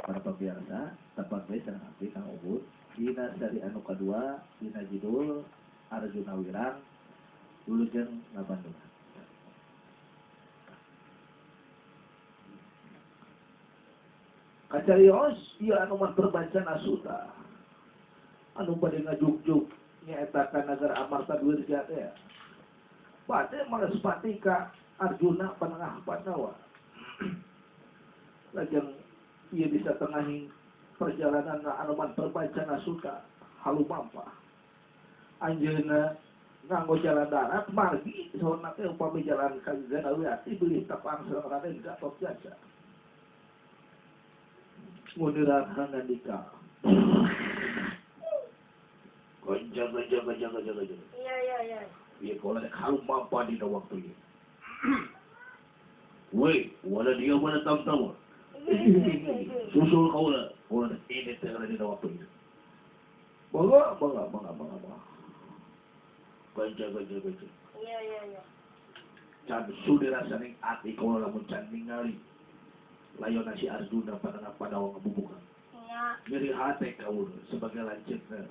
Para pemirsa, tepang deui sareng abdi Kang Ubud dina seri anu kadua dina judul Arjuna Wirang Wilujeng Ngabandungan. Kacarios ieu anu mah perbancana suta anu bade ngajugjug nyaeta ka nagara Amarta Dwirja teh. Bade malespati ka Arjuna panengah Pandawa. Lajeng ieu bisa tengahing perjalanan anuman perbancana suta halumampah. Anjeunna nganggo jalan darat margi saurna teh upami jalan ka Ganawati bilih tepang sareng Raden Gatotkaca. Mundiran ngandika. Jaga jaga jaga jaga jaga. Iya iya iya. Ieu kaula rek halumampah dina waktu ieu. Woi, wala dia wala tam-tam. Susul kaula, kaula ini teh dina waktu ieu. Bangga bangga bangga bangga bangga. Jaga jaga jaga. Iya iya iya. Can sudi rasaning ati kaula lamun can ningali layona si Arjuna panengah Pandawa ngabubukan. Iya. Nyeri hate kaula sebagai lanceukna.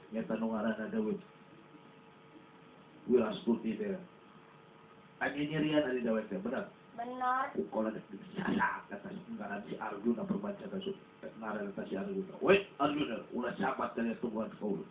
Nyata nu ngaranna Dewi Wirastuti teh. Anjeun nyerian ari dewek teh, bener? Benar. Ukola dek disasak atas ngaran si Arjuna perbaca kasut ngaran eta si Arjuna. Woi Arjuna, ulah sabat dari tungguan kaula.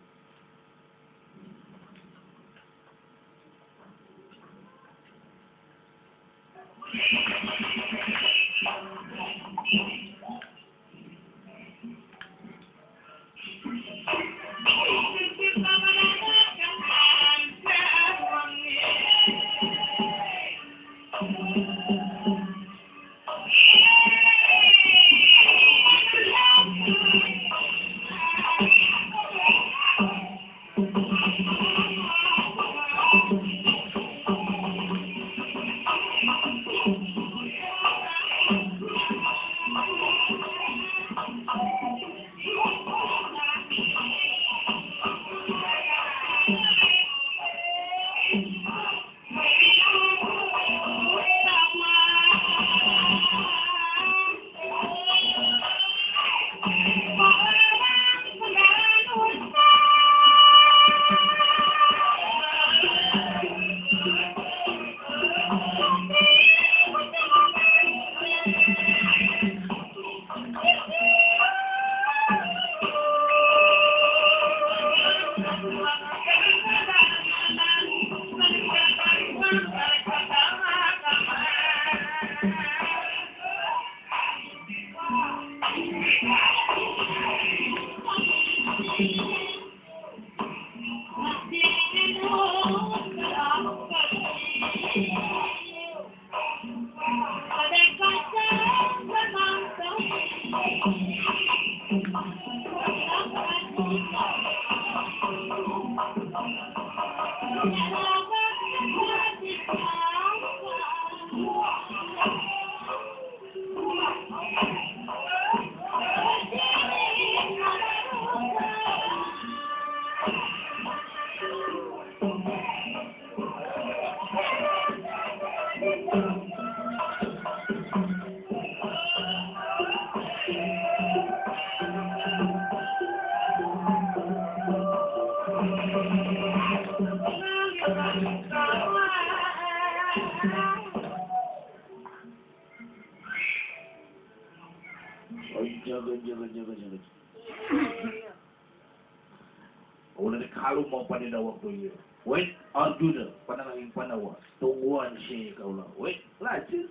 Arjuna pananging Pandawa tungguan si kaula. Woi, lajeng.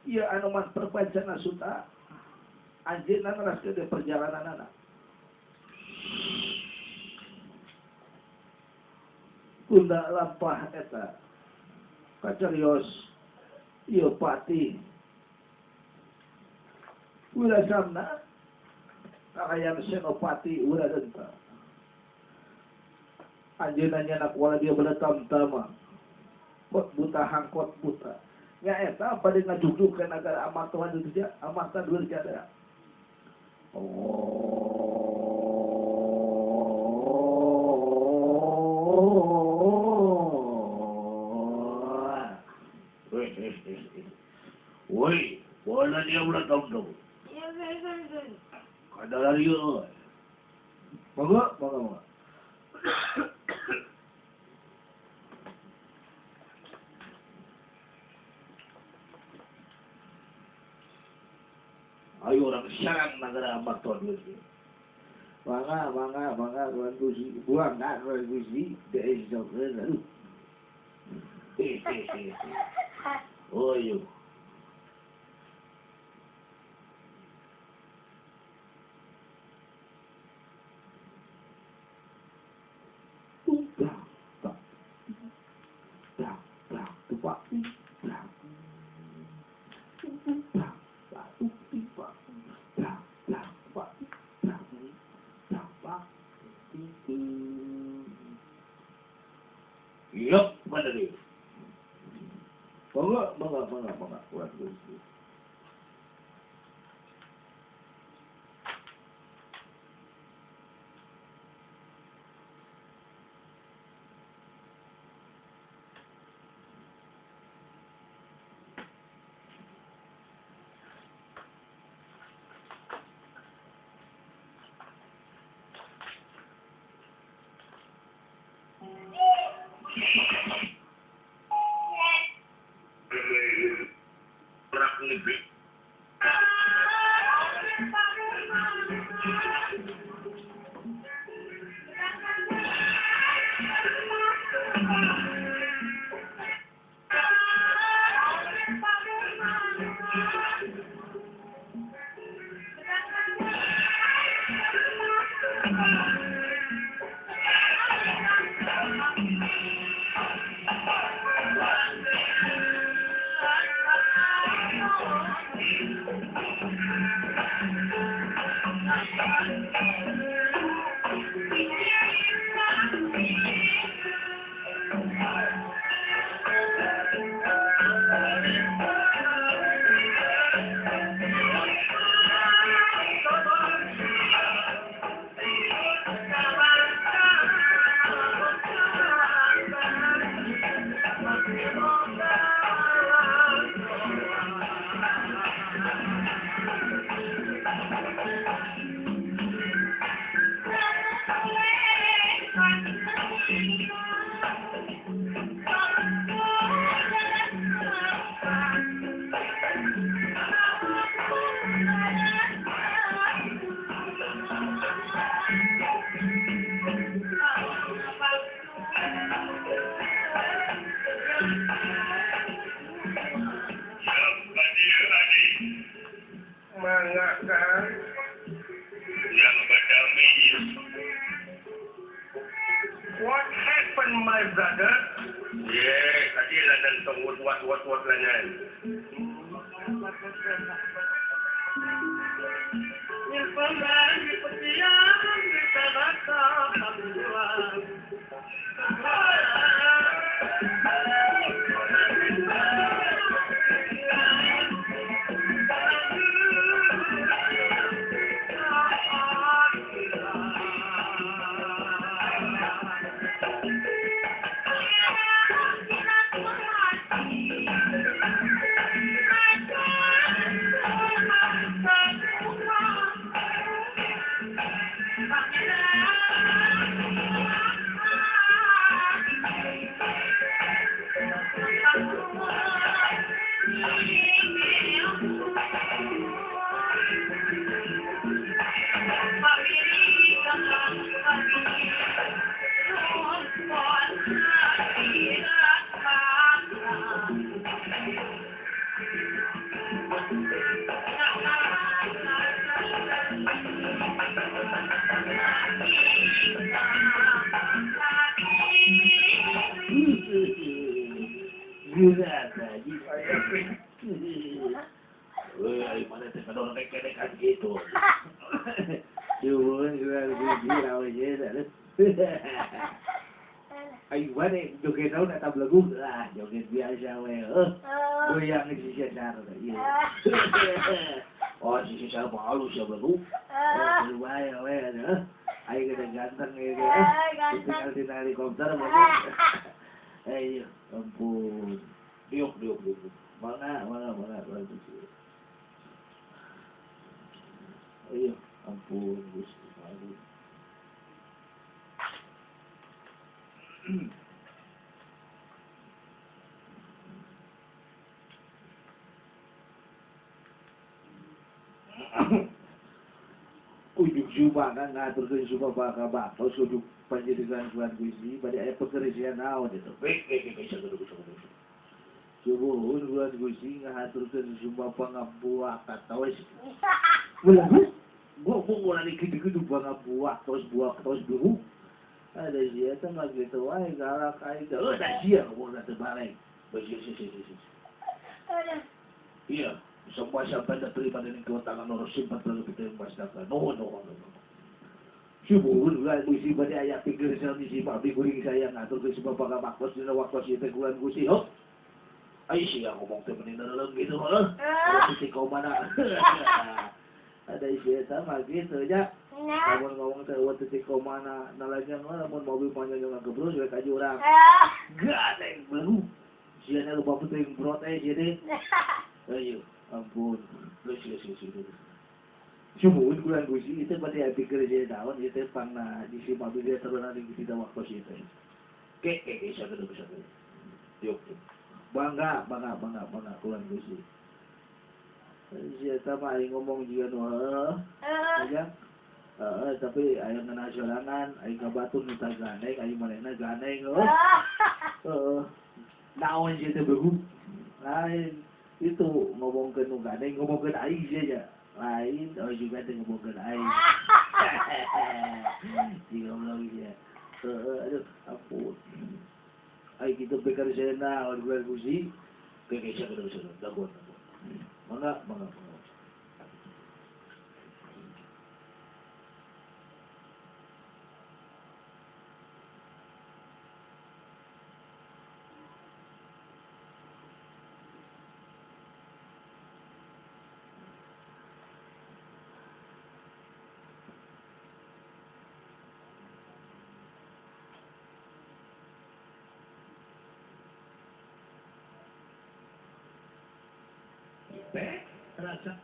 Ieu anu mah perbancana suta anjeunna neraskeun deui perjalananana. Tunda lampah eta kacarios ieu pati Wirasamna kalayan Senopati Wiradenta. Anjeunna nyanak wala dia beletam-tama kot buta hangkot buta nyaeta bade ngajugjug ka nagara Amarta Dwirja Amarta Dwirja teh. Woi, wala dia beletam-tama. Kada dieu euy. Mangga, mangga, mangga. Ayo orang sarang nagara Amarta dieu. Mangga, mangga, mangga Tuan Gusti. Buang ka Tuan Gusti, deui sokeun aduh. Oh iya. Yup, mana dia? Mangga, mangga, mangga, mangga, Tuan Gusti. What happened, my brother? Yeah, tadi lanan tong what lanan. Gitu. Ayo mana joget naon eta belagu? Ah, joget biasa we. Goyang si Cesar. Iya. Oh, si Cesar mah halus ya belagu. Oh, bae we. Ayo gede ganteng ieu ge. Tinggal di helikopter mah. Ayo, ampun. Diuk, diuk, diuk. Mana, mana, mana, bagus. Ayo, ampun Gusti Agung. Ujug jumana ngaturkeun sumaba ka baktos ujug panjirikan kulan Gusti bade aya pekerjaan naon itu. Baik baik baik sakudu. Subuhun kulan Gusti ngahaturkeun sumaba ngabuak kataos. Belagu ngomong ulah dikidu-kidu bangabuak tos buak tos duhu. Ada sia teh mah kitu wae galak aing teh. Heuh da sia ngomongna teu bareng. Iya. Semua sampai terima dengan kewenangan orang simpan lalu kita yang masdakan. No. Subuhun bulan Gusti bade aya pikir di si abdi kuring saya ngatur ke si bapak ka baktos dina waktos ieu teh bulan Gusti. Hop. Ai sia ngomong teh meni neuleuh gitu heuh. Titik mana. Ada isi eta mah kitu nya. Lamun ngomong teh eueuh titik mana nalanya lamun mobil panjang ngagebrus we ka jurang. Gandeng belagu. Sia na lupa penting brot eh sia teh. Ayo. Ampun, geus. Subuhun bulan Gusti itu berarti ya pikir saya daun itu pangna di si mobil dia terus nanti kita waktu sih itu. Ke sakudu. Yuk. Bangga bulan Gusti. Sia sama aing ngomong juga nu heuh. Aja. Heeh, tapi aya ngeunah sorangan, aing ka batur nu tah gandeng, aing manehna gandeng heuh. Heeh. Naon sia teh beuh. Lain itu ngomongkeun nu gandeng, ngomongkeun aing sia lain, oh juga teh ngomongkeun aing. Jika goblok sia. Heeh, aduh, ampun. Aing kitu pikir sia naon bulan Gusti. Ke sakudu dagoan. Mangga. Rasa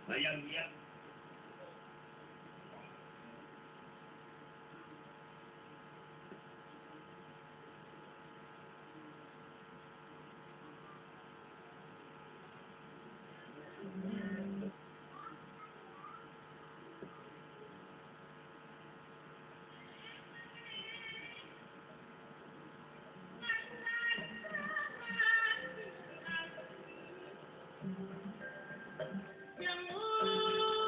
bayang dia. Yang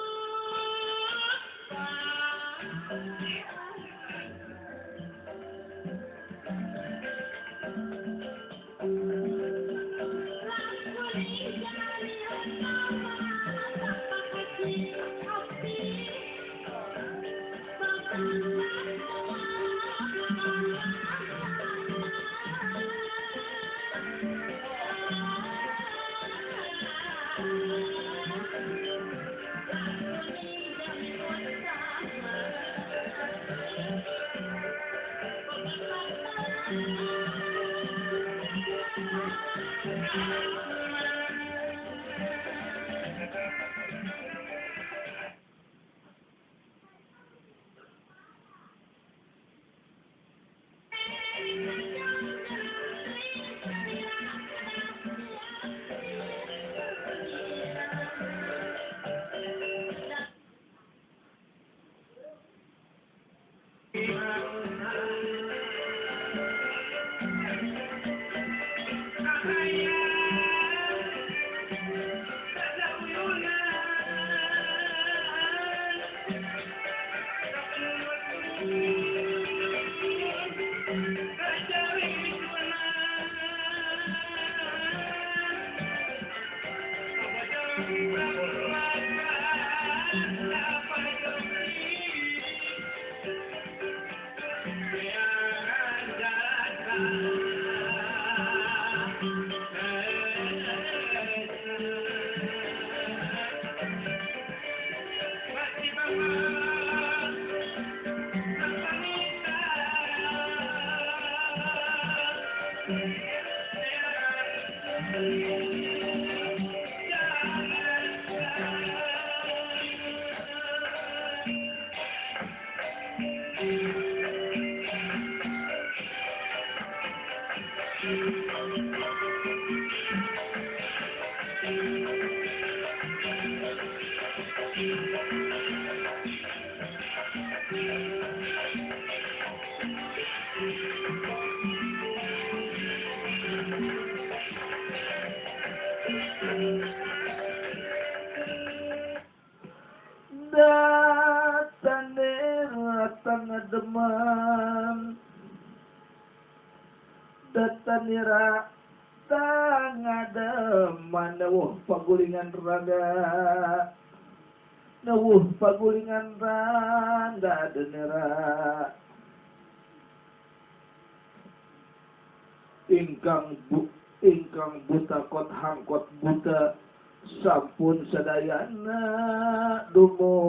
Deman datanira tangademan nawuh pagulingan rangga nawuh pagulingan rangga denera ingkang buta kot hangkot buta sampun sadayana dumugi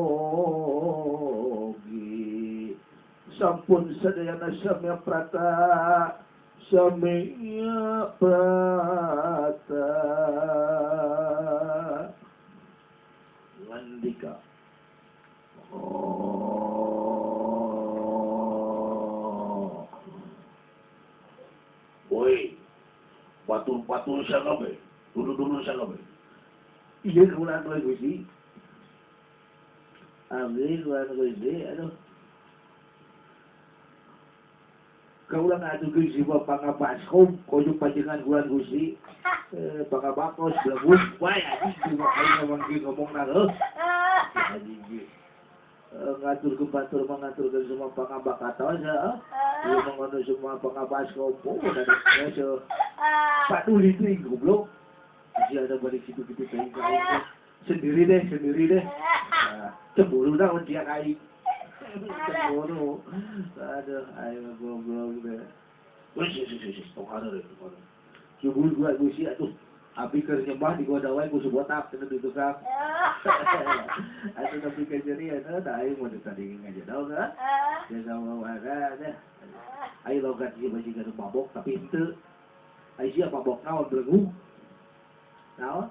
sampun sadayana samya prata samya prata ngandika oh woi batur-batur sakabe dulu-dulu sakabe iya kula Gusti abdi kula Gusti aduh kaulah ngadu Gusti pangabaskom koyo panjenengan kula Gusti pangabakos blagus wae anjing cuma aing ngomong ki ngomong na heuh anjing ngatur ke batur mengaturkeun semua pangabakatos heeh ieu mengono semua pangabaskom oh da paduli teuing goblok si ada balik situ gitu teuing sendiri deh cemburu dah dia aing cemburu aduh ayo goblok deh wis wis tong ada deh cemburu gua Gusti atuh abi keur nyembah di goda wae ku botak teu di tukang atuh tapi kejadian da aing mun tadi ngajadau ka jasa wae deh aing logat ieu bajingan mabok tapi henteu aing sia mabok naon belegu naon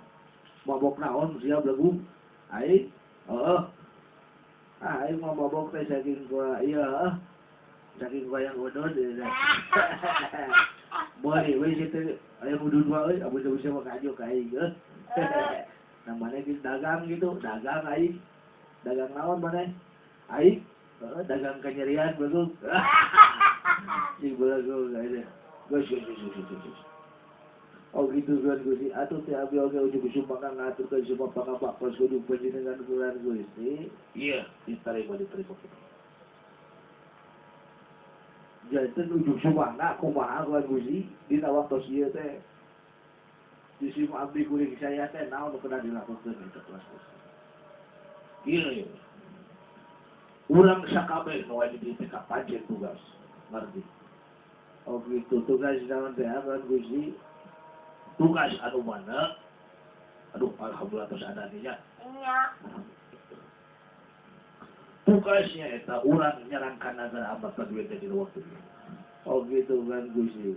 mabok naon sia belegu aing heeh ah aing mau mabok teh saking gua iya saking gua yang udud boleh we situ aya udud wae euy abu bisa mah kajo ka aing namanya geus dagang gitu dagang aing dagang naon maneh aing heeh dagang kanyerian belum si belum aja geus geus oh gitu kan Gusti atuh teh abi oge ujug sumangga ngaturkeun semua pangabaktos kudu panjenengan kula Gusti iya diterima janten ujug sumangga kumaha kula Gusti dina waktos ieu teh di sim abdi kuring saya teh naon nu kedah dilakukeun eta kelas Gusti iya urang sakabeh nu aya di TK pancen tugas ngerti oh gitu tugas naon teh kan Gusti tugas anu mana aduh alhamdulillah tos ada nya iya tugasnya eta urang nyerangkan negara abad duit teh dina waktu ieu oh gitu kan Gusti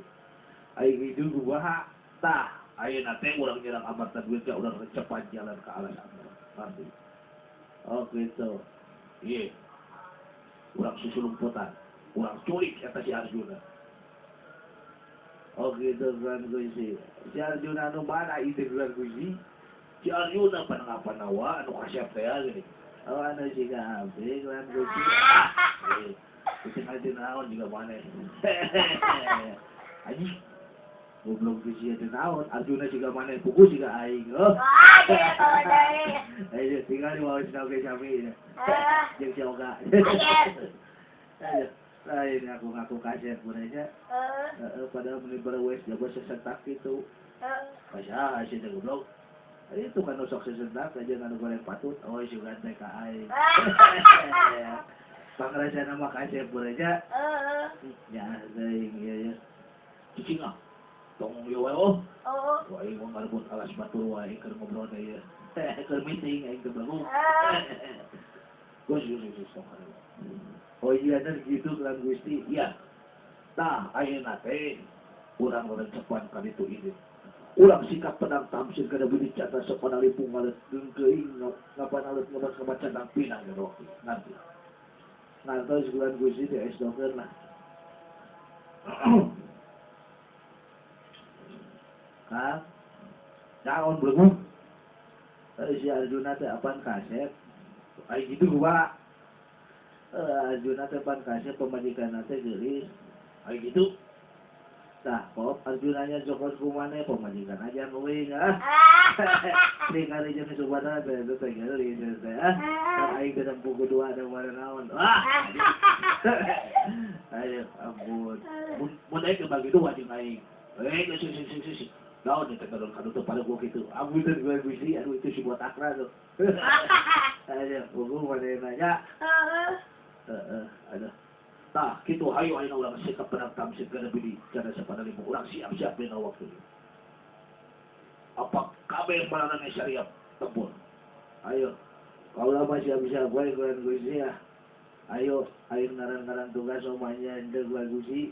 ai kitu kumaha tah ayeuna teh urang nyerang abad duit teh urang cepat jalan ke alas abad ngerti oh gitu iya urang susulumputan urang culik eta si Arjuna. Oh gitu kan Gusti. Si Arjuna anu mana itu kan Gusti? Si Arjuna panangapanawa anu kasep teh gini. Oh anu siga abdi kan Gusti. Itu nanti naon juga mana? Anjing. Goblok Gusti teh naon? Arjuna siga mana? Pugu siga aing. Oh. Ayo tinggal di bawah oge sami. Jeung si Oga. Ayo. Lain aku ngaku kasep buranya. Padahal meni berwes jago sesentak gitu. Pasah sih teh goblok. Itu kan sok sesentak aja nganu goreng patut. Oh sugan teh ka aing. Pangrasana mah kasep buranya. Ya teuing ieu ya. Cicing ah. Tong ieu wae oh. Oh. Wah aing mah ngarebut alas batur wae keur ngobrol teh ieu. Keur meeting aing teh belum. Geus geus geus tong. Oh iya dan gitu kan Gusti. Iya. Tah ayeuna teh Urang rencepan ka ditu ini. Urang sikap pedang tamsir kada budi cata sopana lipung ngalet geungkeuing ngapanalet ngebat candang pinang dina waktu nanti. Ngantos bulan Gusti di esdokeun lah. Kang, naon belum? Si Arjuna teh apaan kasep? Ai kitu kumaha? Arjuna teh pan kasep pamajikanna teh geulis. Ai kitu. Tah, kok Arjunanya jokos kumane pamajikan aja euing ah. Ningali jeung subana teh teh geulis teh ah. Kan aing teh nempuh kedua ada mana naon. Ah. Ayo ampun. Mun aing bagi dua jeung aing. Si. Naon teh kadon kadutup pada gua kitu. Ampun teh gua Gusti, aduh itu si botak lah tuh. Ayo, gua mana nanya. Heeh, aduh. Tah, kitu hayu ayeuna urang sikap pedang tamsir kana bidi kana sapada lima urang siap-siap dina waktu. Apa kabeh maranane syariat tempur. Ayo, kaula mah siap-siap wae kulan Gusti ya. Ayo, ayo ngaran-ngaran tugas omanya henteu kulan Gusti.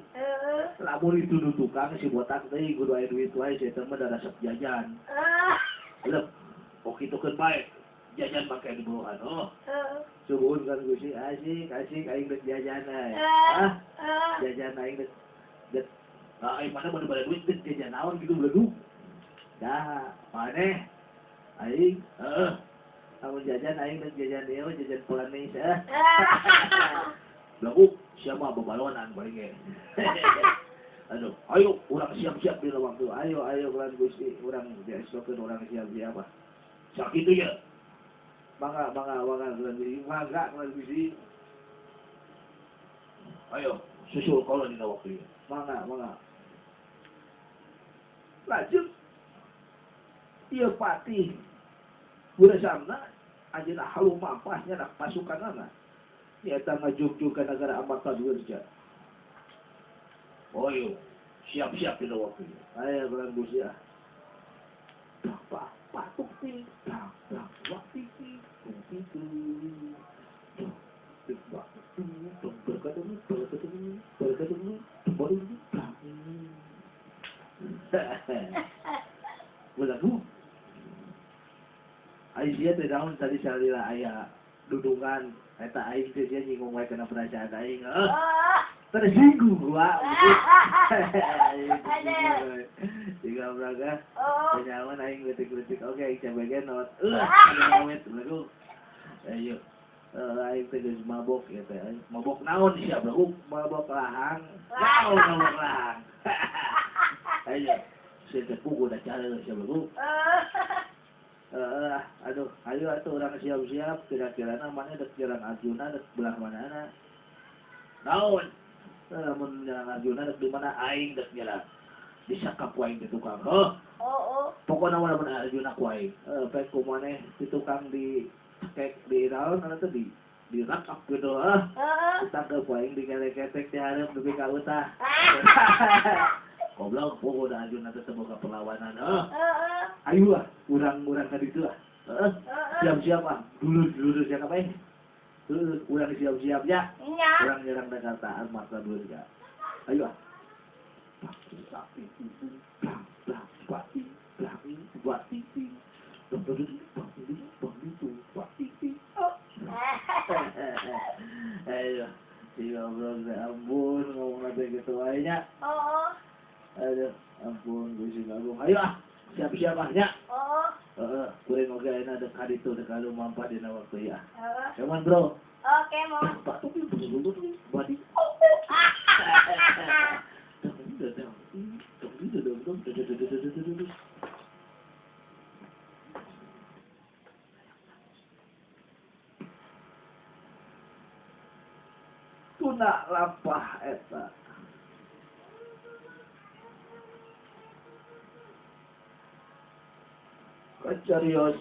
Lamun itu nu tukang si botak teh kudu aya duit wae si eta mah da resep jajan. Leuh, oh kitukeun bae. Jajan make di bawaan oh. Subuhun kan Gusti asik asik aing dek jajan ae. Ah, jajan aing dek dek aing mana mun bade duit dek jajan naon kitu belegug. Dah, maneh aing heeh. Lamun jajan aing dek jajan ieu jajan polanis ah. Belegug siapa babalonan paling ge. Aduh, ayo urang siap-siap dina waktu. Ayo ayo kulan Gusti urang diesokeun urang siap-siap ah. Sakitu ya. Mangga, mangga, mangga, kulan Gusti, mangga, kulan Gusti. Ayo, susul kau dina waktu ini. Mangga, mangga. Lanjut. Ieu patih. Wirasamna, anjeunna halu mampahnya nak pasukanana. Nyaeta ngajugjug ka nagara Amarta Dwarja. Ayo, siap-siap dina waktu ini. Ayo, kulan Gusti ah. Pak, patuk ti, tak, tak, waktu ti, tung ti, tung, tung, tung, berkadung, berkadung, berkadung, baru tak. Belagu. Aisyah teh naon tadi salila aya dudungan eta aing teh sia nyinggung wae kana perasaan aing. Tersinggung gua. Tiga braga. Penyawan aing letik-letik oke aing cabe genot. Awet belagu. Ayo. Aing teh geus mabok ya teh. Mabok naon sia belagu? Mabok lahang. Naon mabok lahang. Ayo. Sia teh pugu da cara sia belagu. Aduh, ayo atuh urang siap-siap kira-kira namanya dek jalan Arjuna dek belah manana. Naon? Lamun jalan Arjuna dek di mana aing dek jalan. Disakap ku aing di tukang. Heuh. Oh. Pokona mah lamun Arjuna ku aing. Pek ku maneh di tukang di cekek di naon anu teh di rakap gitu ah. Ditangkep ku aing dikelek-ketek di hareup dugi ka utah. Goblok pokona Arjuna teh teu boga perlawanan. Heuh. Ayo lah, urang-urang ka ditu lah. Heeh. Siap-siap ah. Dulur-dulur siapa eh? Dulur urang siap-siap ya. Urang nyerang Jakarta Amarta Dwarja. Ayo ah. Ayo, si goblok teh ampun ngomong teh kitu wae nya. Oh. Aduh, ampun Gusti Agung. Ayo ah. Siap-siap ah nya. Oh. Heeh, kuring oge ayeuna dek ka ditu dek lumampah dina waktu ya. Heeh. Cuman bro. Oke, mon. Pak tuh badi. Tuna lampah eta. Kacarios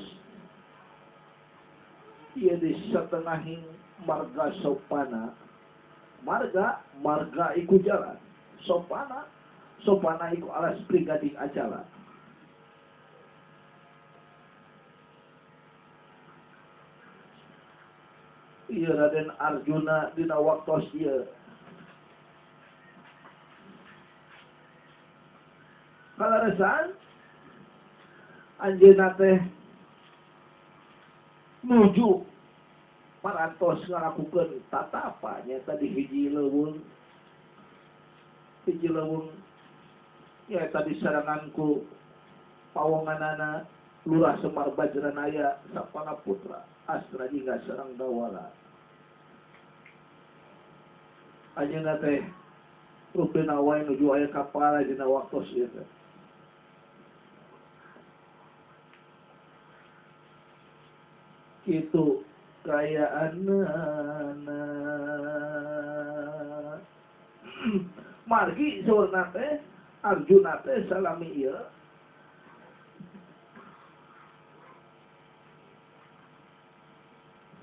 ieu di satengahing marga sopana. Marga marga iku jalan. Sopana sopana iku alas pribadi acara. Ieu Raden Arjuna dina waktos ieu. Kalaresan anjeunna teh nuju parantos ngalakukeun tatapa nyaeta di hiji leuweung nyaeta di sarangan ku pawonganana Lurah Semar Bajranaya Sapana Putra Astra Jingga sareng Dawala. Anjeunna teh rupina wae nuju aya kapala dina waktos ieu teh. Kitu kayaanana. Margi saurna teh Arjuna teh salami ieu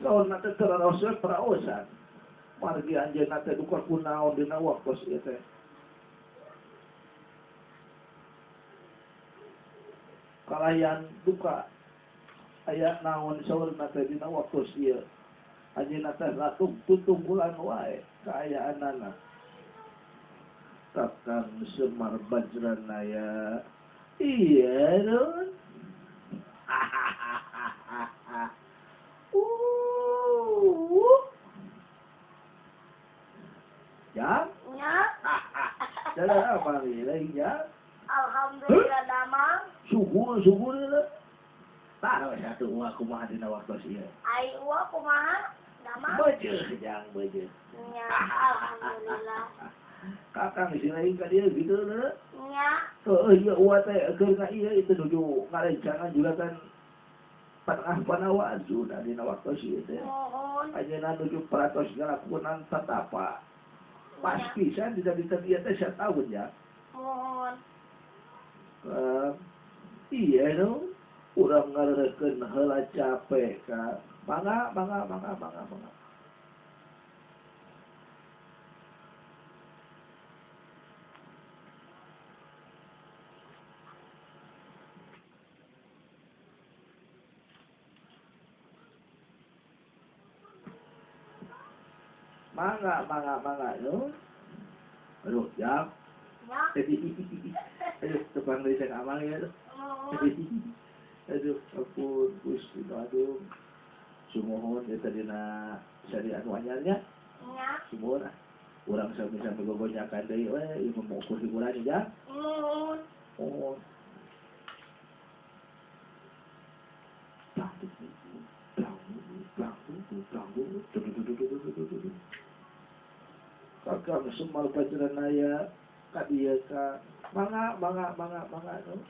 saurna teh teraos praosan. Margi anjeunna teh duka kunaon dina waktos ieu teh. Kalayan duka aya naon saurna teh dina waktos ieu. Anjeunna teh latung tutunggulan wae kaayaanana. Kakang Semar Bajranaya. Iya dong. Ya? Ya. Jalan apa lagi ya? Alhamdulillah damang. Syukur syukur lah. Tahu satu uang kumaha dina waktu ieu. Ai uang kumaha damang? Beujeut jang beujeut. Nya, alhamdulillah. Kakang sini ka dieu gitu leuh. Nya. Heueuh ieu uang teh keur ka ieu itu nuju ngarencangan juga kan panengah panawa Arjuna dina waktu ieu teh. Mohon. Ayeuna nuju paratos ngalakunan tatapa. Pasti saya tidak bisa dia teh setahun ya. Mohon. Iya dong. Urang ngarerekeun heula capek ka. Mangga mangga mangga mangga mangga. Mangga, mangga, mangga, yo. Aduh, jam. Ya. Aduh, tepang dari sang amang ya. Aduh, ampun, Gusti aduh. Sumuhun ya tadi na sari anu anyarnya. Ya. Sumuhun ah. Urang sami-sami gogonyakan deui we, ieu mah ukur hiburan ya. Muhun. Muhun. Kakang Semar Bajranaya ka dieu ka mangga mangga mangga mangga no.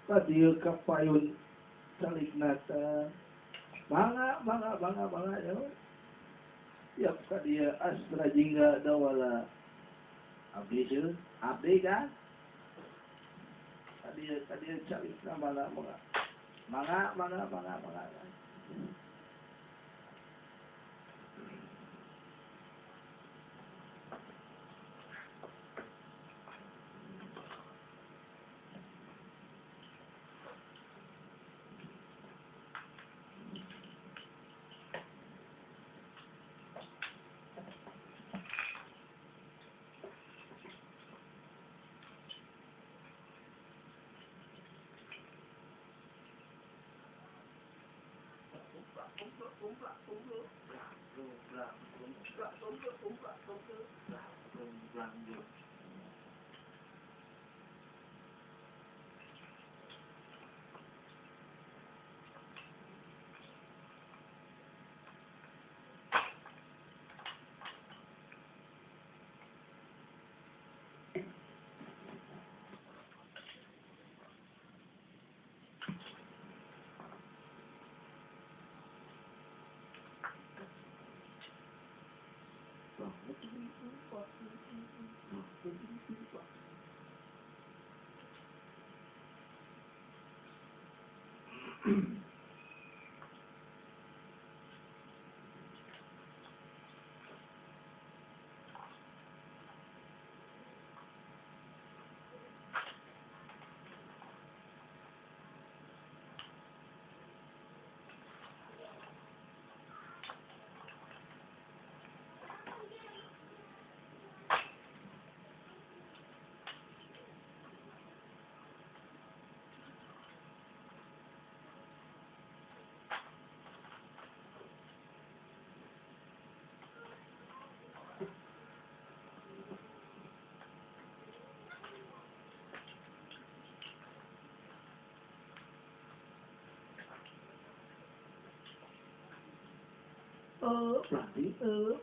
Ka dieu ka payun calikna teh. Mangga mangga mangga mangga ya. Siap ka dieu Astra Jingga Dawala. Abdi seueur, abdi kan? Ka dieu calikna mangga mangga. Mangga mangga mangga mangga.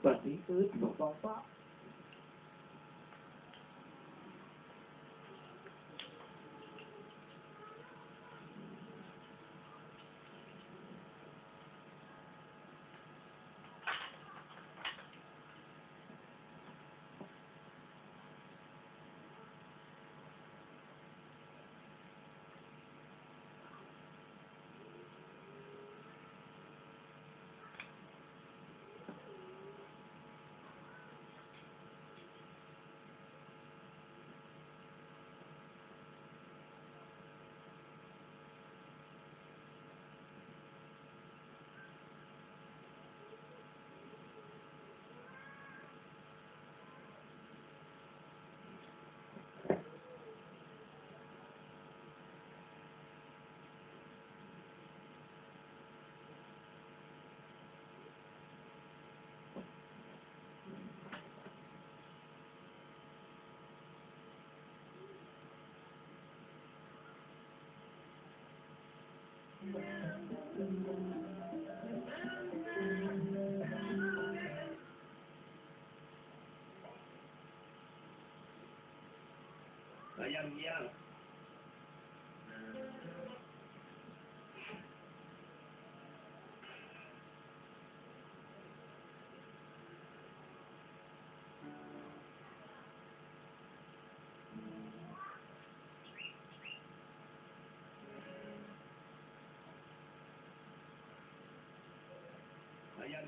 Berarti bapak. Sayang-yang. Sayang.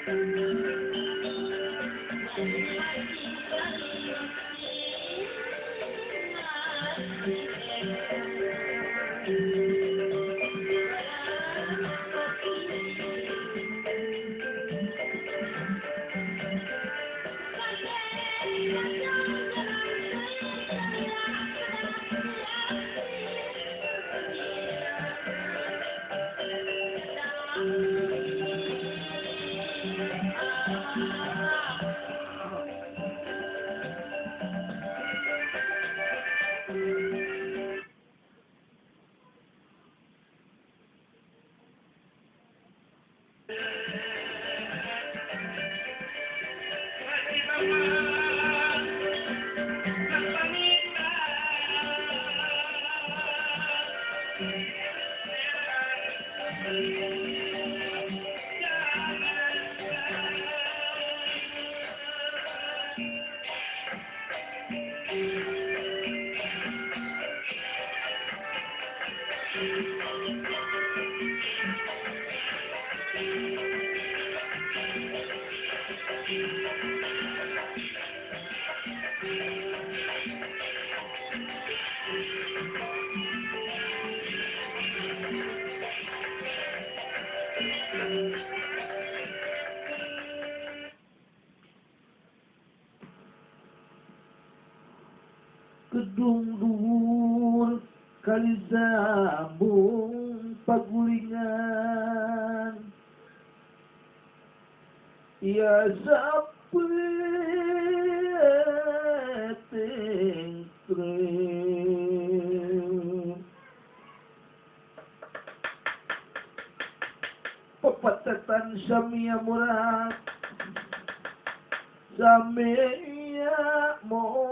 Gedung dhuwur kali sambung pagulingan ya sapeting pepatatan samia murah samia murah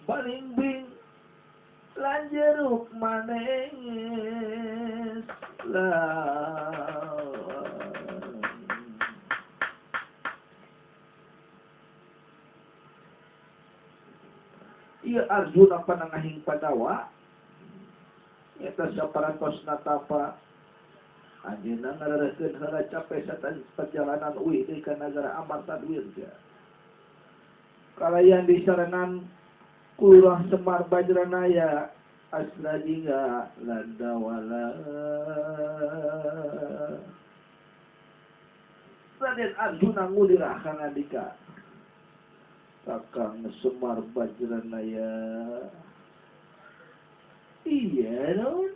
balingbing lan jeruk manis lah ieu Arjuna panangahing Pandawa eta saparantos natapa anjeunna ngareureun heula capek satan perjalanan uih deui ka nagara Amartadwirja kalayan disarenan Kulurah Semar Bajranaya Asrajingga Landawala Raden Arjuna ngudirah kangandika Kakang Semar Bajranaya iya non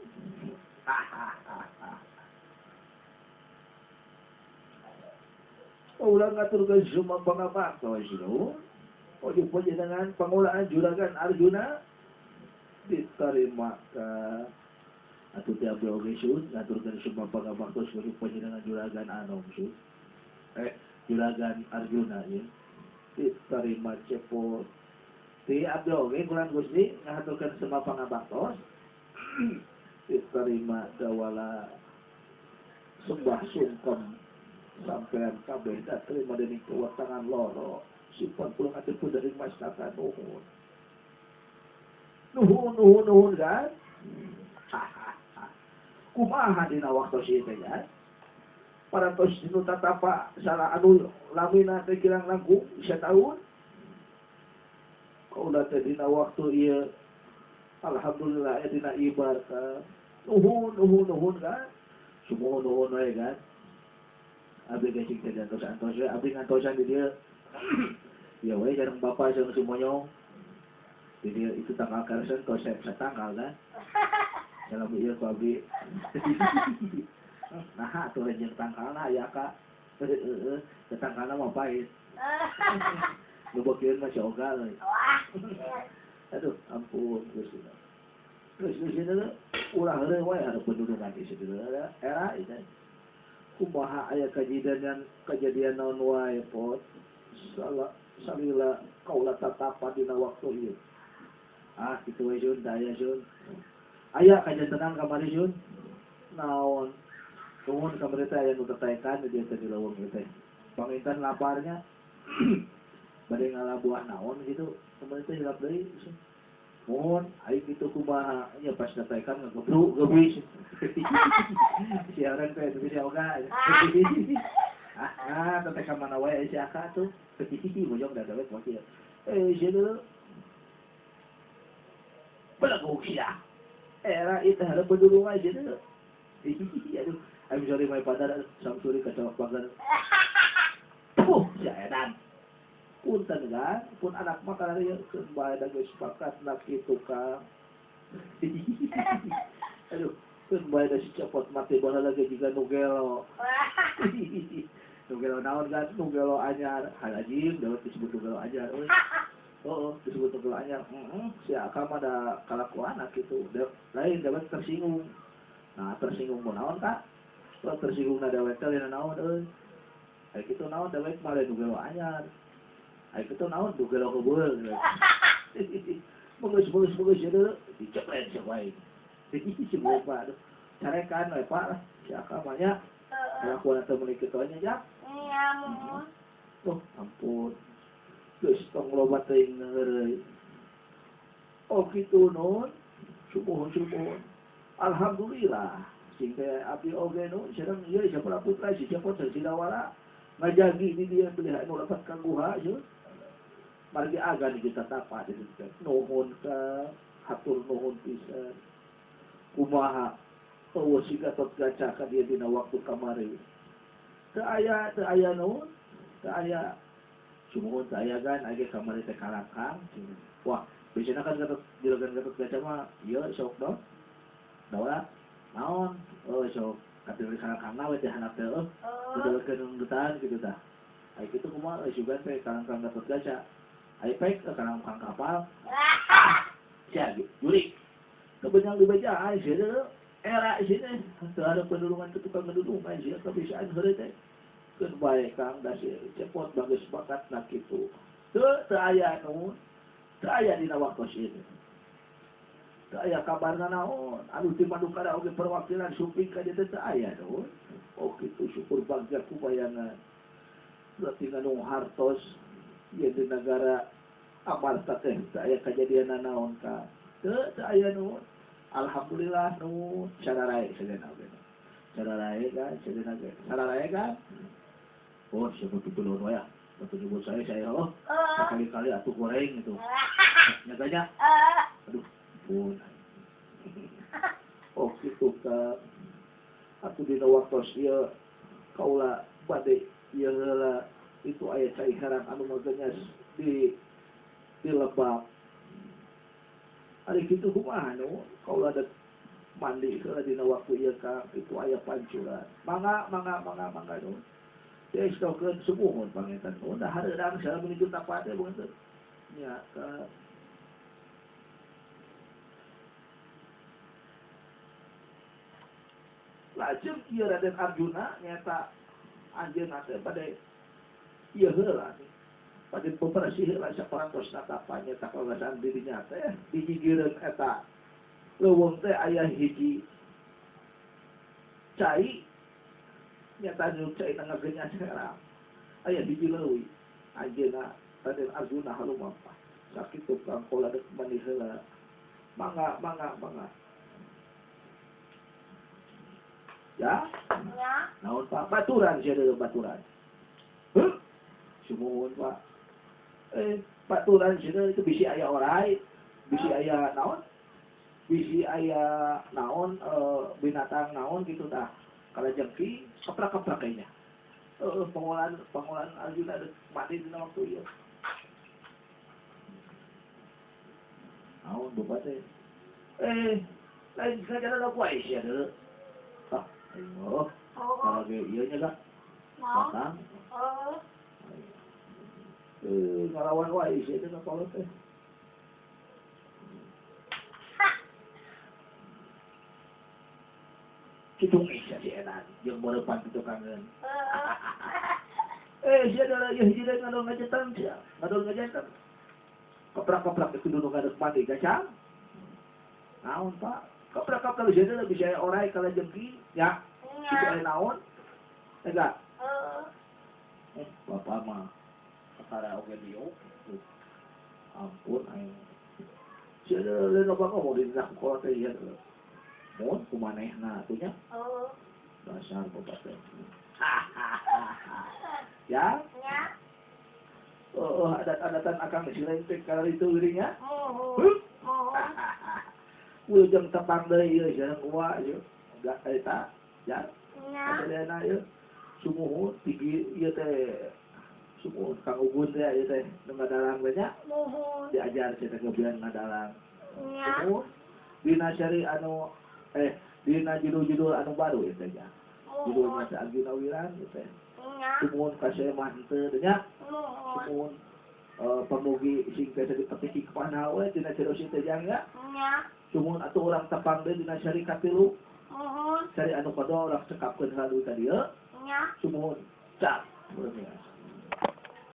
ulah ngaturkeun sumang pangabaktos lho. Ojo panjenengan pangulaan juragan Arjuna diterima ka atuh teh abdi oge sun ngaturkeun sumang pangabaktos kudu panjenengan juragan Anom sun. Juragan Arjuna ieu diterima cepot. Ti abdi oge kulan Gusti ngaturkeun sumang pangabaktos diterima dawala sembah sungkem sampean kabeh diterima dening kewatangan loro. Sifat pulang atur pun dari masyarakat nuhun nuhun nuhun nuhun kan kumaha dina waktu ieu teh kan parantos dinu tatapa salah anu lamina teh kirang langkung sataun kaula teh dina waktu ieu alhamdulillah aya dina ibadah nuhun nuhun nuhun kan sumuhun nuhun we kan abdi ge cing teh antos-antos we abdi ngantosan di dieu. Ya we jarang bapak sareng sumonyong. Jadi itu tanggal karsen tos satanggal kan. Salam ieu ku abdi. Nah atuh rejeng tangkalna aya ka. Heeh, tangkalna mah pahit. Nu beukeun mah si oga euy. Aduh, ampun Gusti. Geus geus ulah heureuy wae hareupeun dudukan ieu era ieu. Kumaha aya kejadian naon wae pot. Salah salila kaula tatapa dina waktu ieu. Ah kitu we sun daya sun. Aya kajantenan kamari sun. Naon? Nuhun kamari teh aya nu tetaekan di dieu teh di leuweung ieu teh. Panginten laparnya. Bade ngala buah naon gitu. Kamari teh hilap deui sun. Mun aing kitu kumaha nya pas dataikan ngagebruk gebis. Si orang teh si Oga. Ah, teh ka mana wae si Aka tuh. Bojong da dewek mah kieu. Eh, si dulu. Beleguk sia. Era itu hareup pedulungan si dulu. Aduh, I'm sorry my father, Samsuri kacau bagar. Puh, si edan. Punten kan, pun anak mah kana ieu keun bae da geus sepakat na kitu ka. Aduh, keun bae da si Cepot mati baheula ge jiga nu gelo. Nu gelo naon kan, nu gelo anyar. Halajim dewek disebut nu gelo anyar euy. Oh, disebut nu gelo anyar. Heeh, si Aka mah da kalakuanna kitu. Lain dewek tersinggung. Nah, tersinggung mun naon ka? Tersinggung na dewek teh lain naon euy. Aya kitu naon dewek mah lain nu gelo anyar. Ayo kita naon duga lo kebeul. Bagus ya dulu dicepet siapa ini. Si bapak aduh. Carekan we Pak lah. Si Aka mah nya. Kelakuan atau meuni kitu nya jak. Iya, mun. Oh, ampun. Geus tong loba teuing heureuy. Oh kitu nun. Sumuhun. Alhamdulillah. Sing teh abdi oge nun sareng ieu siapa putra si Cepot Sidawara ngajagi di dia beli anu lepat ka guha ieu. Margi aga di kita tapa di situ. Nuhun ka hatur nuhun pisan. Kumaha eueuh si Gatot Kaca ka dia dina waktu kamari. Teu aya nuhun, teu aya sumuhun teu aya gan aya kamari teh kalakang. Wah, biasana kan Gatot juragan Gatot Kaca mah ieu sok do. Dawa naon? Oh sok kategori kalakangna we teh handap teh eueuh. Udah dutaan gitu tah. Ai kitu kumaha sugan teh kalangkang Gatot Kaca. Ai pek kalangkang kapal. Sia jurik. Kebenyang dibeja ai sia era sini teu ada pendulungan ke tukang ngedulungan sia kabisaan heureuy teh. Keun bae Kang da si Cepot bagus bakatna kitu. Teu aya nu teu aya dina waktos ieu. Teu aya kabarna naon anu ti Madukara oge perwakilan sumping ka dieu teh teu aya naon. Oh kitu syukur bagja kubayangan. Berarti nganu hartos ieu di negara Amarta teh teu aya kajadian naon ka. Teu aya nu. Alhamdulillah nu sararae sadayana oge. Sararae kan sadayana ge. Sararae kan. Oh siapa pitulun wae. Batu nyebut saya oh. Sekali-kali atuh goreng gitu. Nyatanya. Aduh, pun. Oh kitu ka. Atuh dina waktos ieu kaula bade ieu heula itu aya cai herang anu magenyas di lebak. Ari kitu kumaha nu kaula dek mandi heula dina waktu ieu ka itu aya pancuran. Mangga nu. Diestokeun sumuhun panginten. Udah hareudang salah menuju tapa teh beungeut. Nya ka lajeng ieu Raden Arjuna nyata anjeunna teh bade ieu heula bade bebersih heula saparantos natapa nyata kaleresan dirinya teh digigireun eta leuweung teh aya hiji cai nyata nu cai ngagenyas herang aya hiji leuwi anjeunna Raden Arjuna halumampah sakitu kang pola dek mandi heula mangga ya? Ya. Naon Pak? Baturan sia deui baturan. Heuh. Sumuhun Pak. Baturan sia itu bisi aya orai, bisi aya naon? Bisi aya naon binatang naon gitu tah. Kalajengking keprak-keprak kayaknya. Pengolahan Arjuna mati dina waktu ieu. Naon bapak teh? Lain saja wae sia deui. Oh, kalau ge ieu nya ga? Batang. Oh. Ngalawan wae sia teh ka teh. Kitu sia si edan jeung bareupan kitu kangen. Sia da ieu hiji deui ngadol ngajetan sia. Ngadol ngajetan. Keprak-keprak itu nu ngadeg mandi gacang. Naon Pak? Keprak-keprak sia teh bisa aya orai kalajengking ya. Bisa aya naon? Enggak? Heeh. Bapak mah perkara oge diuk. Ampun aing. Sia lain loba ngomong di dina ku kolot teh ieu. Mun kumanehna atuh nya. Dasar bapak teh. Ya. Nya. Oh, adat-adatan akang si lain teh kana itu geuning nya. Muhun. Muhun. Wilujeng tepang deui ieu sareng uwa ieu. Eta ya. Nya. Asalna ieu sumuhun tinggi ieu teh sumuhun Kang Ugun teh ieu teh nu ngadalang teh nya. Muhun. Diajar cenah kebian ngadalang. Nya. Sumuhun dina sari anu dina judul-judul anu baru ieu teh nya. Judulna Muhun. teh Arjuna Wiran ieu teh. Nya. Sumuhun ka mah henteu teh nya. Muhun. Sumuhun pamugi sing teh dipetiki kepana we dina cariosi teh jang nya. Nya. Sumuhun atuh urang tepang deui dina sari katilu. Muhun. Sari anu kadua urang cekapkeun heula ka dieu. Nya. Sumuhun cap luar biasa.